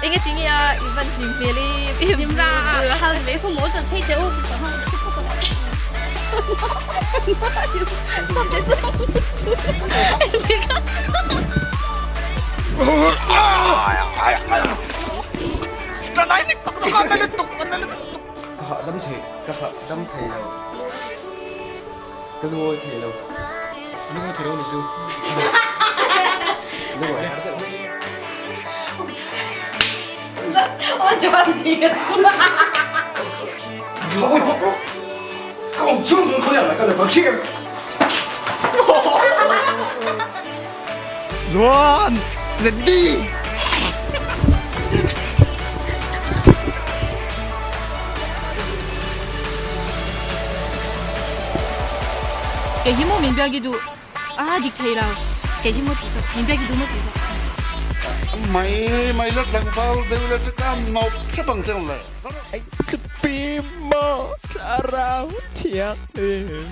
Enge tinge a i van hlim hmel i Hlim ra hal ve khu mo chuan thei teh u. Ka hahdam thei, ka hahdam thei lo. Ka lungawi thei lo. Lungawi thei lo ni chu. Lungawi har deuh mai. Ka awm chung chung khawiah mai ka la vang hrim. Luan! Zeddy! Kei hi maw min biak i duh a dik thei lo kei hi maw tih zawk min biak i duh maw tih zawk. Mai mai la tlangval deuh ila chu ka nawp hrep ang che ang le. Pi maw thlarau thianghlim.